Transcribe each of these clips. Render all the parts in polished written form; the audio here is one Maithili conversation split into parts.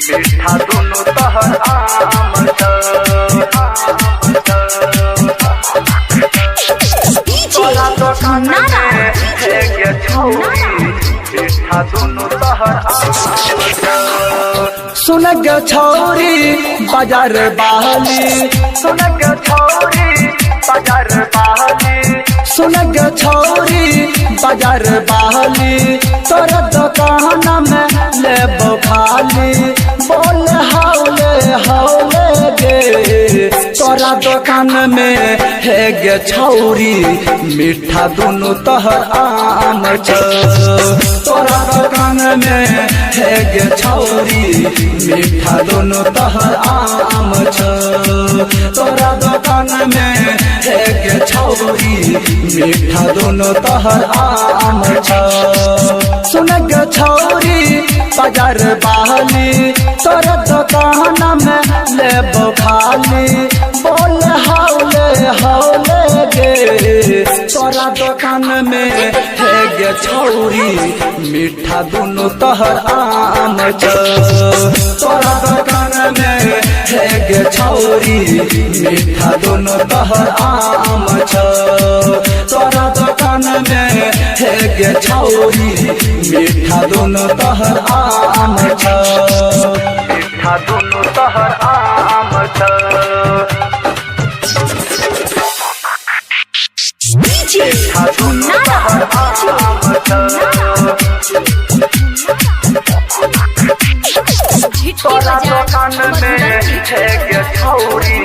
मीठा दुनु तोहर आम छौ। डीजे तोरा दोकान नारा में हे गे छौरी, मीठा दुनु तोहर आम छौ। सुन गे छौरी बाजार बहली, सुन गे छौरी बाजार बहली, सुन गे छौरी बाजार बहली, तोरा दोकान में लेबो खाली। बोल हौले हौले गे, तोरा दोकान में हे गे छौरी, मीठा दुनु तोहर आम छौ। तोरा दोकान में हे गे छौरी, मीठा दुनु तोहर आम छौ। तोरा दोकान में हे गे छौरी, मीठा दुनु तोहर आम छौ। सुन गे छौरी बाजार बहली, तोरा दोकान में लेबो खाली। बोल हौले हौले गे, तोरा दोकान में हे गे छौरी, मीठा दुनु तोहर आम छौ। तोरा दोकान में हे गे छौरी, मीठा दुनु तोहर आम छौ। तोरा दोकान में हे गे छौरी, मीठा दुनु तोहर आम छौ। मीठा दुनु तोहर आम छौ। डीजे मीठा दुनु नारा तोहर आम छौ। झिटकी तोरा बाजार दोकान में हे गे छौरी,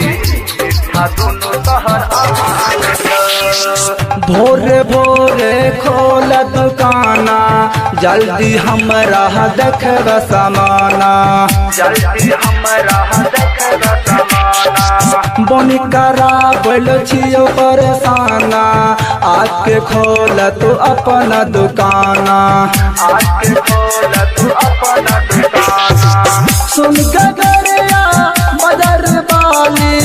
मीठा दुनु तोहर आम छौ। भोरे भोरे खोल दुकाना, जल्दी हमरा देखब समाना। जल्दी हमरा देखब समाना। बनी कराबल छियो परेशाना, आके खोल तू अपन दुकाना। आके खोल तू अपन दुकाना। सुन के गरिया बाजार बाली,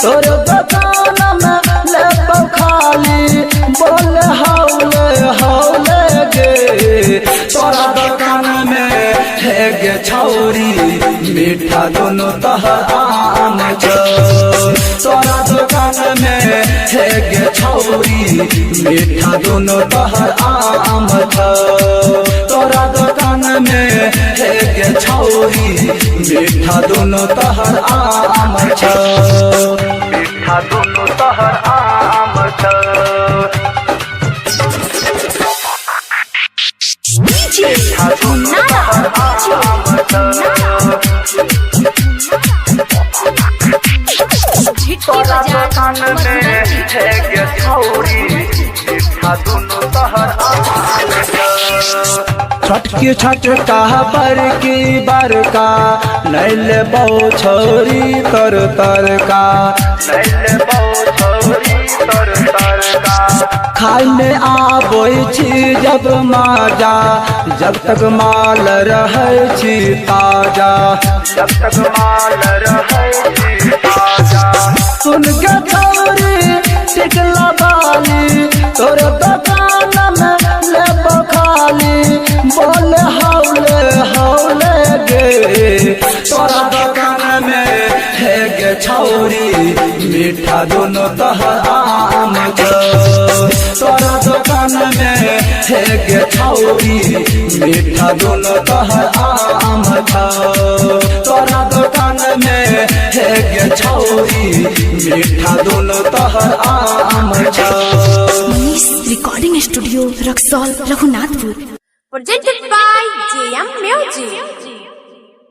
तोर दुकान में लेबो खाली। बोल हौले हौले गे, तोरा दोकान में हे गे छौरी, मीठा दुनु तोहर आम छौ। तोरा दोकान में हे गे छौरी, मीठा दुनु तोहर आम छौ। तोरा दोकान में हे गे छौरी, मीठा दुनु तोहर आम छौ। मीठा दुनु तोहर आम छौ। डीजे मीठा दुनु नारा तोहर आम छौ। झिटकी तोरा बाजार दोकान में हे गे छौरी, मीठा दुनु तोहर आम छौ। छोटकी छोटका बड़की बड़का, नहीं लेबो छौरी तोर तरका। नै लेबौ छौरी तोर तरका। खाय में आबै छी जब माजा, जब तक माल रहै छी ताजा। जब तक माल रहै छी ताजा। सुन के छौरी टिकला बाली, तोर दोकान में लेबो खाली। बोल हौले हौले गे, तोरा दोकान में हे गे छौरी, मीठा दुनु तोहर आम छौ। तोरा दोकान में हे गे छौरी, मीठा दुनु तोहर आम छौ। तोरा दोकान में हे गे छौरी, मीठा दुनु तोहर आम छौ। Manish recording studio Raxaul Raghunathpur. Presented by JM Music.